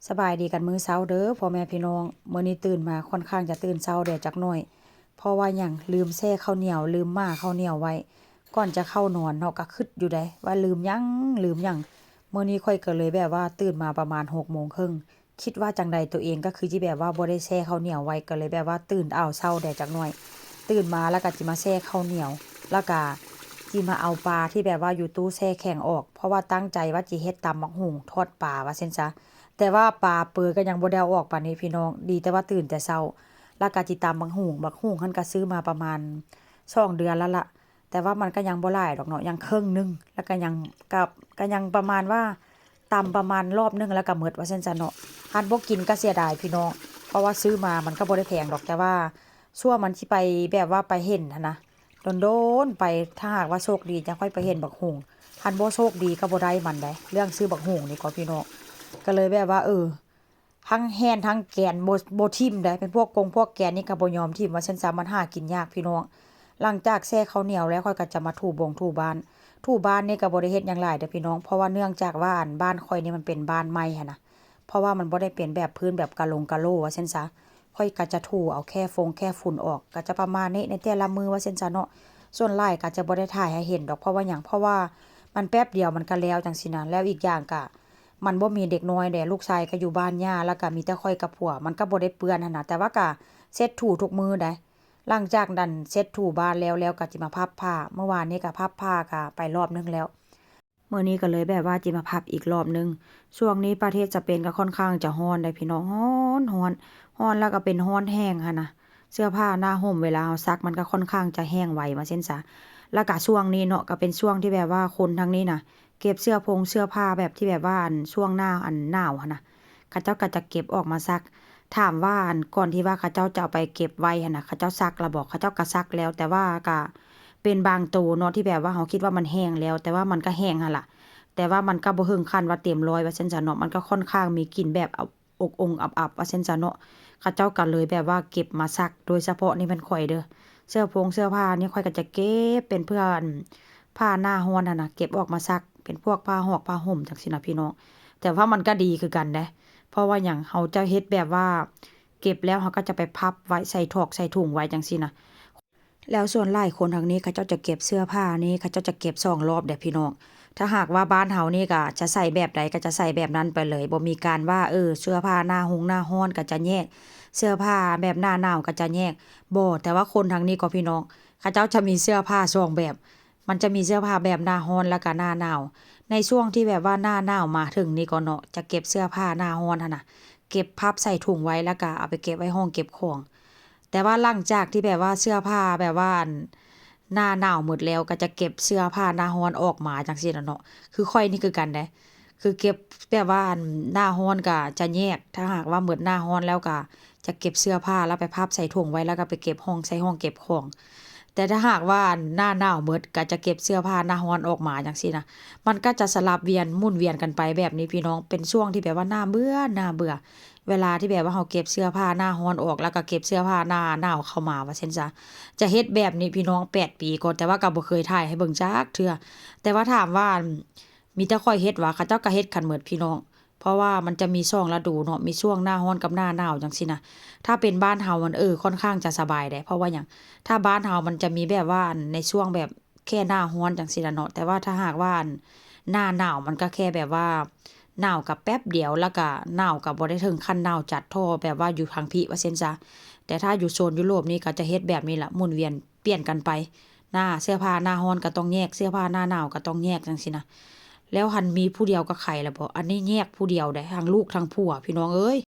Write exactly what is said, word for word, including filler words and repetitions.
สบายดีกันมื้อเช้าเด้อพ่อแม่พี่น้อง มื้อนี้ตื่นมาค่อนข้างจะตื่นเช้าแด่จักหน่อย เพราะว่าหยัง ลืมแช่ข้าวเหนียว ลืมหม่าข้าวเหนียวไว้ ก่อนจะเข้านอนเนาะ ก็คิดอยู่เด้ว่าลืมหยัง ลืมหยัง มื้อนี้ข้อยก็เลยแบบว่าตื่นมาประมาณหกโมงครึ่ง คิดว่าจั่งใดตัวเองก็คือสิแบบว่าบ่ได้แช่ข้าวเหนียวไว้ ก็เลยแบบว่าตื่นอ้าวเช้าแด่จักหน่อย ตื่นมาแล้วก็สิมาแช่ข้าวเหนียว แล้วก็สิมาเอาปลาที่แบบว่าอยู่ตู้แช่แข็งออก เพราะว่าตั้งใจว่าสิเฮ็ดตำบักหุ่งทอดปลาว่าซั่นซะ แต่ว่าปลาเปื่อยก็ยังบ่ได้เอาออกปานนี้พี่น้อง ดีแต่ว่าตื่นแต่เช้า แล้วก็สิตำบักหุ่ง บักหุ่งหั่นก็ซื้อมาประมาณสองเดือนแล้วล่ะ แต่ว่ามันก็ยังบ่หลายดอกเนาะ ยังครึ่งหนึ่ง แล้วก็ยัง ก็ ก็ยังประมาณว่าตำประมาณรอบหนึ่งแล้วก็หมดว่าซั่นซะเนาะ คันบ่กินก็เสียดายพี่น้อง เพราะว่าซื้อมามันก็บ่ได้แพงดอก แต่ว่าซั่วมันสิไปแบบว่าไปเห็นหั้นนะ โดนๆไป ถ้าหากว่าโชคดีจะค่อยไปเห็นบักหุ่ง คันบ่โชคดีก็บ่ได้มันเด้ เรื่องซื้อบักหุ่งนี่ก็พี่น้อง ก็เลยแบบว่า เออ ทั้งแฮนทั้งแกนบ่ บ่ถิ่มเด้ เป็นพวกกงพวกแกนนี่ก็บ่ยอมถิ่มว่าซั่นซะ มันหากินยากพี่น้อง หลังจากแช่ข้าวเหนียวแล้วข้อยก็จะมาถูบงถูบ้าน ถูบ้านนี่ก็บ่ได้เฮ็ดหยังหลายเด้อพี่น้อง เพราะว่าเนื่องจากว่าอันบ้านข้อยนี่มันเป็นบ้านใหม่หั้นนะ เพราะว่ามันบ่ได้เป็นแบบพื้นแบบกะลงกะโหลว่าซั่นซะ ข้อยก็จะถูเอาแค่ฟงแค่ฝุ่นออก ก็จะประมาณนี้ในแต่ละมื้อว่าซั่นซะเนาะ ส่วนหลายก็จะบ่ได้ถ่ายให้เห็นดอก เพราะว่าหยัง เพราะว่ามันแป๊บเดียวมันก็แล้วจั่งซี้นะ แล้วอีกอย่างก็มันบ่มีเด็กน้อยเด้ ลูกชายก็อยู่บ้านย่า แล้วก็มีแต่ข้อยกับผัว มันก็บ่ได้เปื้อนหั้นนะ แต่ว่าก็เช็ดถูทุกมื้อเด้ หลังจากนั้นเช็ดถูบ้านแล้ว แล้วก็สิมาพับผ้า เมื่อวานนี้ก็พับผ้าก็ไปรอบหนึ่งแล้ว มื้อนี้ก็เลยแบบว่าสิมาพับอีกรอบหนึ่ง ช่วงนี้ประเทศสเปนก็ค่อนข้างจะร้อนเด้พี่น้อง ร้อน ร้อน ร้อนแล้วก็เป็นร้อนแห้งหั้นนะ เสื้อผ้าหน้าห่มเวลาเราซักมันก็ค่อนข้างจะแห้งไวว่าซั่นซะ แล้วก็ช่วงนี้เนาะ ก็เป็นช่วงที่แบบว่าคนทางนี้นะ เก็บเสื้อผงเสื้อผ้าแบบที่แบบว่าอันช่วงหน้าอันหนาวหั้นนะ เขาเจ้าก็จะเก็บออกมาซัก ถามว่าอันก่อนที่ว่าเขาเจ้าจะเอาไปเก็บไว้หั้นนะ เขาเจ้าซักแล้วบ่ เขาเจ้าก็ซักแล้ว แต่ว่าก็เป็นบางโตเนาะ ที่แบบว่าเราคิดว่ามันแห้งแล้ว แต่ว่ามันก็แห้งหั้นล่ะ แต่ว่ามันก็บ่ถึงขั้นว่าเต็มร้อยว่าซั่นซะเนาะ มันก็ค่อนข้างมีกลิ่นแบบอบองอับๆว่าซั่นซะเนาะ เขาเจ้าก็เลยแบบว่าเก็บมาซัก โดยเฉพาะนี่แม่นข้อยเด้อ เสื้อผงเสื้อผ้านี่ข้อยก็จะเก็บเป็นเพื่ออันผ้าหน้าร้อนหั้นนะ เก็บออกมาซัก เป็นพวกผ้าหอกผ้าห่มจั่งซี้นะพี่น้อง แต่ว่ามันก็ดีคือกันเด้ เพราะว่าหยัง เราจะเฮ็ดแบบว่า เก็บแล้วเราก็จะไปพับไว้ใส่ถอกใส่ถุงไว้จั่งซี้นะ แล้วส่วนหลายคนทางนี้เขาเจ้าจะเก็บเสื้อผ้านี่ เขาเจ้าจะเก็บสองรอบเด้อพี่น้อง ถ้าหากว่าบ้านเรานี่ก็จะใส่แบบใดก็จะใส่แบบนั้นไปเลย บ่มีการว่า เออ เสื้อผ้าหน้าฮงหน้าร้อนก็จะแยก เสื้อผ้าแบบหน้าหนาวก็จะแยก บ่ แต่ว่าคนทางนี้ก็พี่น้อง เขาเจ้าจะมีเสื้อผ้าสองแบบ มันจะมีเสื้อผ้าแบบหน้าร้อนแล้วก็หน้าหนาว ในช่วงที่แบบว่าหน้าหนาวมาถึงนี่ก็เนาะ จะเก็บเสื้อผ้าหน้าร้อนหั้นนะ เก็บพับใส่ถุงไว้แล้วก็เอาไปเก็บไว้ห้องเก็บของ แต่ว่าหลังจากที่แบบว่าเสื้อผ้าแบบว่าอันหน้าหนาวหมดแล้ว ก็จะเก็บเสื้อผ้าหน้าร้อนออกมาจั่งซี้นะเนาะ คือข้อยนี่คือกันเด้ คือเก็บแบบว่าอันหน้าร้อนก็จะแยก ถ้าหากว่าหมดหน้าร้อนแล้วก็จะเก็บเสื้อผ้าแล้วไปพับใส่ถุงไว้ แล้วก็ไปเก็บห้อง ใส่ห้องเก็บของ แต่ถ้าหากว่าอันหน้าหนาวหมดก็จะเก็บเสื้อผ้าหน้าร้อนออกมาจั่งซี้นะ มันก็จะสลับเวียนหมุนเวียนกันไปแบบนี้พี่น้อง เป็นช่วงที่แบบว่าน่าเบื่อ น่าเบื่อ เวลาที่แบบว่าเราเก็บเสื้อผ้าหน้าร้อนออก แล้วก็เก็บเสื้อผ้าหน้าหนาวเข้ามาว่าซั่นซะ จะเฮ็ดแบบนี้พี่น้องแปดปีก่อน แต่ว่าก็บ่เคยถ่ายให้เบิ่งจักเทื่อ แต่ว่าถามว่า มีแต่ข้อยเฮ็ดหวา เขาเจ้าก็เฮ็ดกันหมดพี่น้อง เพราะว่ามันจะมีสองฤดูเนาะ มีช่วงหน้าร้อนกับหน้าหนาวจั่งซี้นะ ถ้าเป็นบ้านเรามัน เออ ค่อนข้างจะสบายเด้ เพราะว่าหยัง ถ้าบ้านเรามันจะมีแบบว่าอันในช่วงแบบแค่หน้าร้อนจั่งซี้นะเนาะ แต่ว่าถ้าหากว่าอันหน้าหนาวมันก็แค่แบบว่าหนาวกับแป๊บเดียว แล้วก็หนาวกับบ่ได้ถึงขั้นหนาวจัดเท่าแบบว่าอยู่ทางพี้ว่าซั่นซะ แต่ถ้าอยู่โซนยุโรปนี่ก็จะเฮ็ดแบบนี้ล่ะ หมุนเวียนเปลี่ยนกันไป หน้า เสื้อผ้าหน้าร้อนก็ต้องแยก เสื้อผ้าหน้าหนาวก็ต้องแยกจั่งซี้นะ แล้วหั้นมีผู้เดียวก็ไขแล้วบ่ อันนี้แยกผู้เดียวเด้ ทั้งลูกทั้งผัว พี่น้องเอ้ย